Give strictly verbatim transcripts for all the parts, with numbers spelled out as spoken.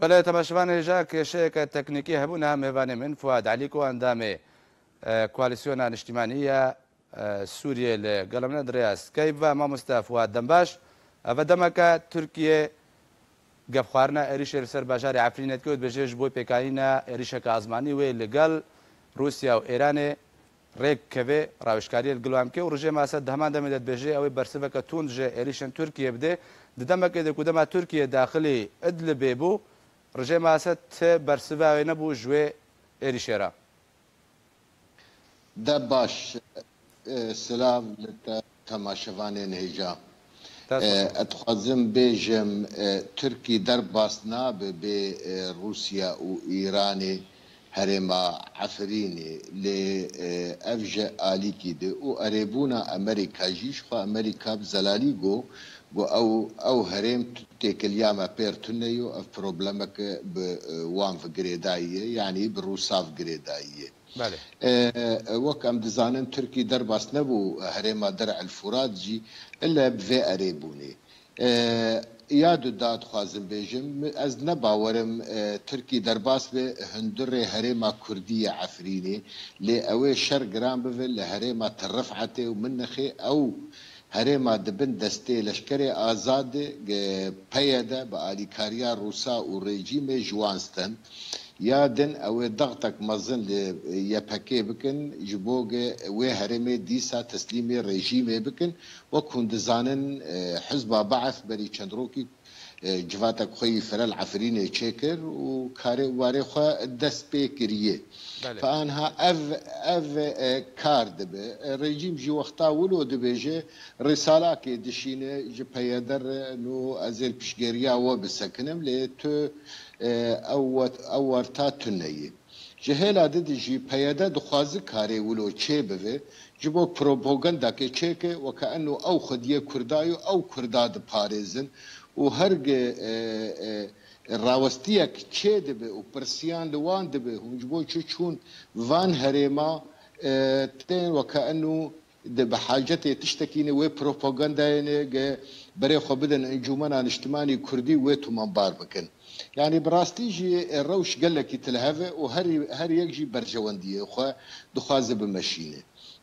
Belê, temaşevanê hêja, kêşeyeke teknîkî hebû, niha mêvanê min Fuad Elîko, endamê, e, Koalîsyona Niştîmanî ya, e, Sûriyê li gel min e di rêya Skype ve. Mamoste Fuad, dem baş. Eve demeke Tirkiye gefxwarina êrîşê li ser bajarê Efrînê dike û dibêje, ji bo pêkanîna êrîşeke azmanî wê li gel Rûsya û Îranê rêk keve, rawêjkariyê li gel wan bike û rejîma Esed di heman demê de dibêje, ew ê bersiveke tund ji êrîşên Tirkiyê bide. Di demekê de ku dema Tirkiye daxilî Idlibê bû, rejîma Esed ti bersiva wê nebû ji wê êrîşê re. De baş, e, silav li te temaşevanên hêja. Dest E, xweş. Ez dixwazim bêjim, e, Tirkî derbas nabe bê, e, Rûsya û Îranê herêma Efrînê. Lê, e, ev ji alîkî de û erêbûna Amerîka jî, ji xwe Amerîka bi zelalî got, got ew, ew herêm tu-, têkiliya me pêr tune yo, ev problemeke bi, e, wan ve girêdayî ye, yanî bi Rûsa ve girêdayî ye. Belê. E, e, wek em dizanin, Tirkî derbas nebû herêma Der'el Furat jî, ille bi vê erê bûnê. E, ya du da dixwazim bêjim, ez ne bawerim, e, Tirkî derbas be hundirê herêma Kurdî yê Efrînê, lê ew ê şer giran bibe li herêma Tel Rifetê û Minixê, ew herêma di bin destê leşkerê azad de, ge-, P Y D bi alîkariya Rûsa û rejîmê ji wan stend. Ya din ew ê dextek mezin li Y P G bikin, ji bo ge wê herêmê dîsa teslîmê rejîmê bikin. Wek hûn dizanin, e, Hizba Be'es berî çend rokî, e, civatek xwe yî firel Efrînê çêkir û karê warê xwe dest pê kiriye. Belê. Fe anha ev, ev, e, kar dibe. E, rejîm jî wexta wilo dibêje, rîsalakê dişîne ji P Y D re, no ez ê li piştgeriya we bisekinim, lê tu, e, ew wet-, ew werta tune ye. Ji hêla di de jî P Y D dixwaze karê wilo çê bibe, ji bo propagandakê çêke, weke eno ew xwediyê Kurda yo, ew Kurda diparêzin û her gi, e, e, rawestiyek çê dibe û pirsiyan li wan dibe, hûn ji bo çi çûn van herêma, e, tên weke eno di bi hacetê tiştekî ne, wê propagandayê ne, ge berê xwe bidin Encûmena Niştimanî Kurdî, wê tomanbar bikin. Yanî bi rastî jî, e, rewş gelekî tilhev e û her, her yek jî berjewendiyê xwe dixwaze bimeşîne.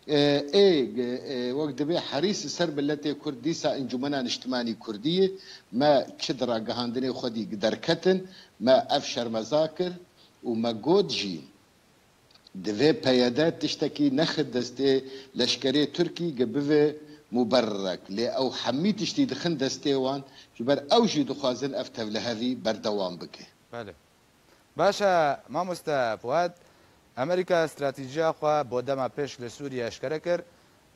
E, ê, ge, e, wek divê herîs ser miletê Kurd dîsa Encûmena Niştimanî Kurdî ye, me çi di ragihandinê xwe dî derketin, me ev şermeza kir û me got jî, divê P Y D tiştekî nexe destê leşkerê Tirkî ge bive muberrek. Lê ew hemî tiştî dixin destê wan, ji ber ew jî dixwazin ev tevlihevî berdewam bike. Belê. Baş e, mamoste Fuad, Amerîka stratejîya xwe bo dema pêş li Sûriyê eşkere kir.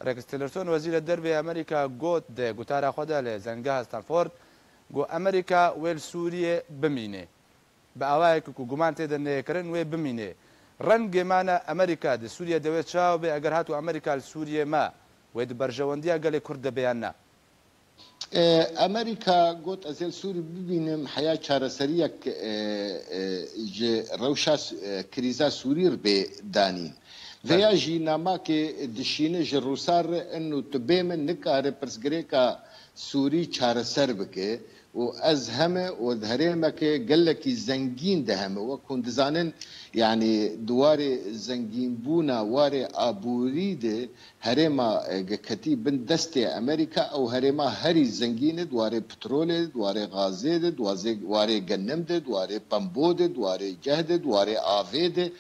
Rex Tillerson, wezîrê dervê Amerîka, got di gotara xwe de li Zengeha Stanford, got Amerîka wê li Sûriyê bimîne. Bi awayekî ku guman tê de neyê kirin, wê bimîne. Rengê mane Amerîka di Sûriye de wê çawa be, eger hatu Amerîka li Sûriye ma, wê di berjewendiya gelê Kurd de be yan na? E, Amerîka got, ez ê li Sûrî bibînim heya çareseriyek, e, e, ji rewşa s-, e, krîza Sûrî re bê danîn. Belê. Veya jî namakê dişîne ji Rûsa re, inu tu bê min nikare pirsgirêka Sûrî çareser bike û ez heme û di herêmeke gelekî zengîn de heme. Wek hûn dizanin, yanî di warê zengînbûna, warê aborî de herêma, e, ge ketî bin destê Amerîka, ew herêma herî zengîn e, di warê petrolê, di warê gazê de, di wazê-, warê genim de, di warê pembo de, di warê ceh de, di warê avê de.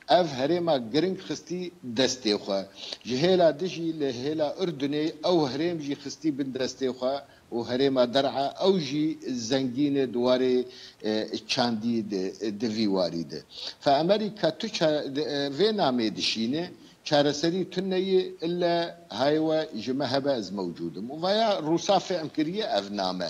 Ev herêma giring xistî destê xwe. Ji hêla dijî li hêla Urdunê ew herêm jî xistî bin destê xwe û herêma Der'a ew jî zengîn e di warê, e, çandî de, di vî warî de. Fe Amerîka tu ça-, di, e, vê namê dişîne, çareserî tune ye, ille hayê we ji me hebe ez mewcûd im. Û vaya Rûsa fêm kiriye ev name.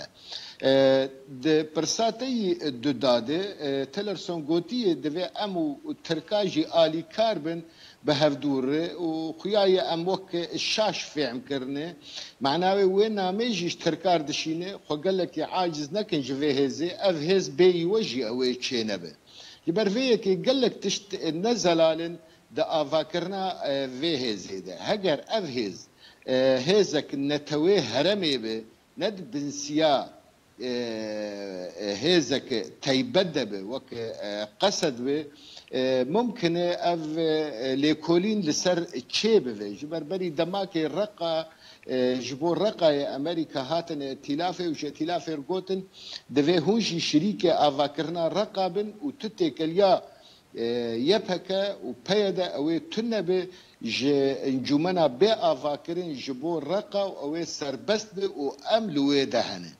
E, di pirsa te yî du da de, e, Tillerson gotiye, divê em û Tirka jî alîkar bin bi hevdû re û xuya ye em wek şaş fêm kirine. Mana wê, wê namê jî ji Tirka re dişîne, xwe gelekî aciz nekin ji vê hêzê, ev hêz bêyî we jî ew ê çênebe. Ji ber vê yekê gelek tişt ne zelal in di avakirina, e, vê hêzê de. Heger ev hêz, e, hêzek netewê heremê be, ne di binsiya, e, e, hêzek teybet de be, wek, e, Qesed be, e, mumkin e ev, e, lêkolîn li ser çê bibe. Ji ber berî demakê Reqa, e, ji bo Reqayê Amerîka hatin îtîlafê û ji îtîlafê re gotin, divê hûn jî şirîkê avakirina Reqa bin û tu têkeliya e, Y P G û P Y D ew ê tune be ji encûmena bê avakirin ji bo Reqa û ew ê serbest be û em li wê de hene.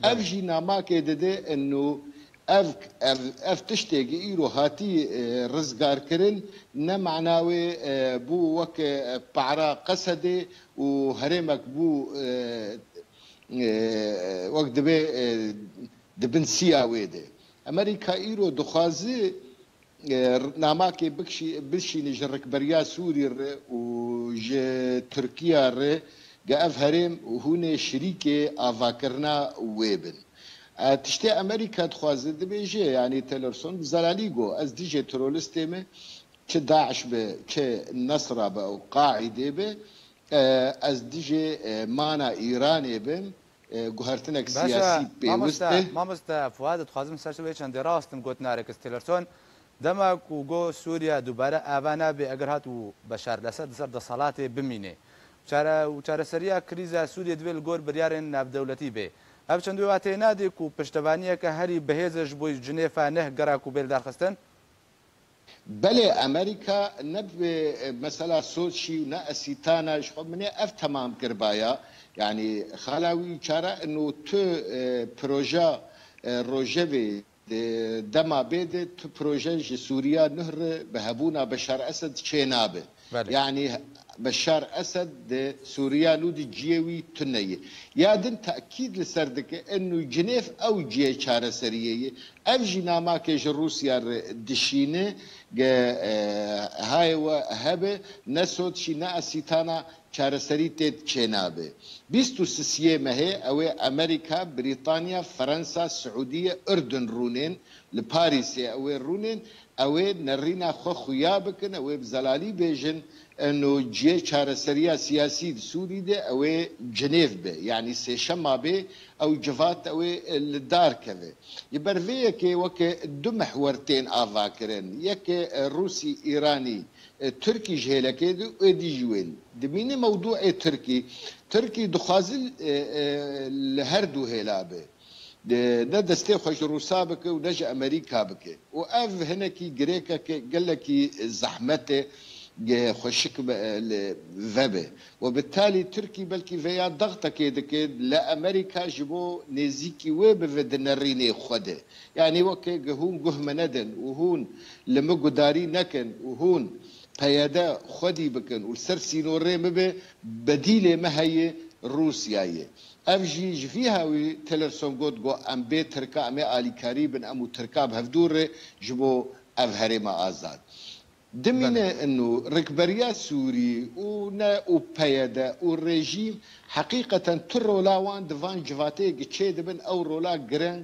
Ev Belê. jî namakê dide ino ev, ev, ev tiştê gi îro hatî, e, rizgarkirin ne mana wê, e, bû wek, e, para Qesedê û herêmek bû, e, e, wek dibe, e, di bin siya wê de. Amerîka îro dixwaze e, namakê bikşî-, bişîne ji rikberiya Sûrî re û ji Tirkiya re ge ev herêm hûn ê şirîkê avakirina wê bin. E, tiştê Amerîka dixwaze dibêje, yanî Tillerson bi zelalî got, ez dijê teroristê me, çi DAIŞ be, çi Nesra be û Qaîdê be, e, ez dijê, e, mana Îranê bim, e, guhertinek Baş e, siyasî pêwist mamoste, e. mamoste Fuad, dixwazim ser şevê çendê rast im gotina Rex Tillerson. Dema ku got Sûriye dubare ava nabe eger hat û Beşar el-Esed li ser desthilatê bimîne. Çare, û çareseriya krîza Sûriyê divê li gor biryarên navdewletî bê. Ev çend wê wateyê nade ku piştevaniyeke herî bihêz e ji bo Cinêfa neh gera ku bê lidarxistin? Belê, Amerîka ne bi, e, mesela Soçî û ne Esîtana, ji xwe min ê ev temam kiribaya. Yanî xala wî çare ino tu, e, proja, e, rojevê, e, dema bê de tu proje ji Sûriya nuh re bi hebûna Beşar Esed çênabe. Belê. Yanî Beşar Esed di Sûriya nû di ciyê wî tune ye. Ya din tekîd li ser dike, eno Cinêv ew ciyê çareseriyê ye. Ev jî namakê ji Rûsya re dişîne, ge, e, hayê we hebe, ne Soçî, ne Esîtana çareserî tê çênabe. Bîst û sisiyê mehê ew ê Amerîka, Brîtanya, Fransa, Siûdiye, Urdun rûnên, li Parîsê ew ê rûnên, ew ê nerîna xwe xuya bikin, ew ê bi zelalî bêjin, eno ciyê çareseriya siyasî di Sûrî de ew ê Cinêv be. Yanî sêşema bê, ew civat ew ê li dar keve. Ji ber vê yekê weke du mihwer tên avakirin. Yeke, e, Rûsî, Îranî, e, Tirkî ji hêlekê de û êdî ji wên. Dimîne mewdûê Tirkî. Tirkî dixwaze, e, e, li her du hêla be. De, ne destê xwe ji Rûsa bike û ne ji Amerîka bike. Û ev hinekî girêkeke gelekî zehmet e, ge xweşik be, li, vebe. Û bi talî Tirkî belkî vêya dextekê dike li Amerîka ji bo nêzîkî wê bive di nerînê xwe de. Yanî weke ge hûn guh me nedin û hûn li min gudarî nekin û hûn P Y D xwedî bikin û li ser sînorê min be, bedîlê me heye Rûsya ye. Ev jî ji vî hawî Tillerson got, got, em bê Tirka, em ê alîkarî bin, em û Tirka bi hevdû re ji bo ev herêma azad. Dimîne Belê. ino rikberiya Sûrî û ne û P Y D û rejîm heqîqeten tu rola wan di van civatê gi çê dibin, ew rola gireng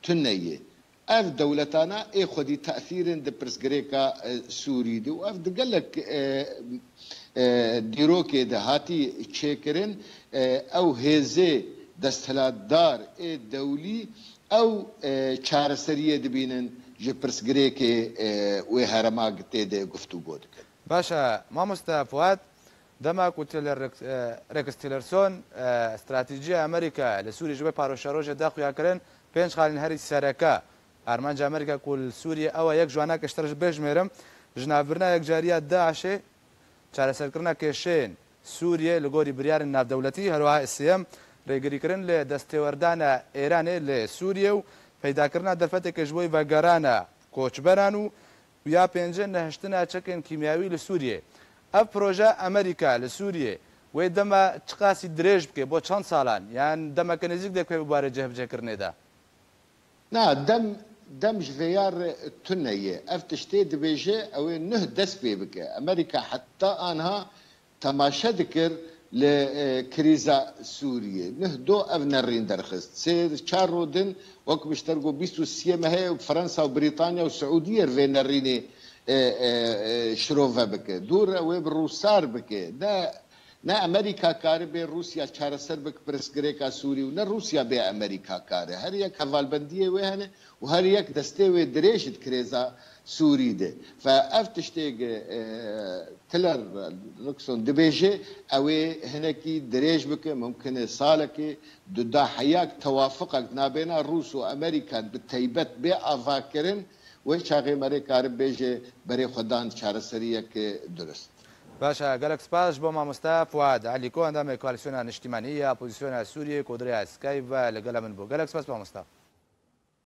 tune ye. Ev dewletana ê xwedî tesîrin di pirsgirêka, e, Sûrî de û ev di gelek, e, e, dîrokê de hatî çêkirin, e, ew hêzê desthilatdar ê dewlî ew, e, çareseriyê dibînin ji pirsgirêkê, e, wê herema tê de guftûgo dikin. Baş e, mamoste Fuat, dema ku Tiller-, e, Rex Tillerson, e, stratejîya Amerîka li Sûriyê ji bo parveşerojê da xuyakirin, pênc xalên herî sereke armanca Amerîka ku li Sûriyê ew e, yek ji wana ke ji te re ji bê jimêrim, ji navbirina yekcariya DAIŞê, çareserkirina kêşeyên Sûriyê li gorî biryarên navdewletî, her wiha sêyem rêgirîkirin li destêwerdana Êranê li Sûriyê û peydakirina derfeteke ji bo vegerana koçberan û ya pênce nehiştina çekên kîmyawî li Sûriyê. Ev proje Amerîka li Sûriyê wê dema çiqasî dirêj bike, bo çend salan, yan demeke nêzîk de ku bi barê cihbicêkirinê de? Na, dem, dem ji vêya re tune ye. Ev tiştê dibêje, ew ê nuh dest pê bike. Amerîka heta anha temaşe dikir li, e, krîza Sûriyê. Nuh do ev nerîn derxist. Sê çar ro din, wek min ji te re got, bîst û siyê mehê Fransa û Brîtanya û Siûdiyê re vê nerînê, e, e, e, şirove bike. Dû re wê bi Rûsar bike. Ne, Ne Amerîka kare bê Rûsya çareser bike pirsgirêka Sûrî û ne Rûsya bê Amerîka kare. Her yek hevalbendiyê wê hene û her yek destê wê dirêj di krêza Sûrî de. Fe ev tiştê ge, e, Tiller Nixon dibêje, ew ê hinekî dirêj bike, mumkin e salekê, duda heyak tewafiqek nabêna Rûs û Amerîka bi teybet bê avakirin, wê çaxê merê kare bêje berê xwe dan çareseriyeke durist. Baş e, gelek spas ji bo mamoste Fuad Elîko, endamê Koalîsyona Niştîmanî ya Opozîsyona Sûriyê, Kodirê Eskay ve li gele min bû. Gelek spas mamoste.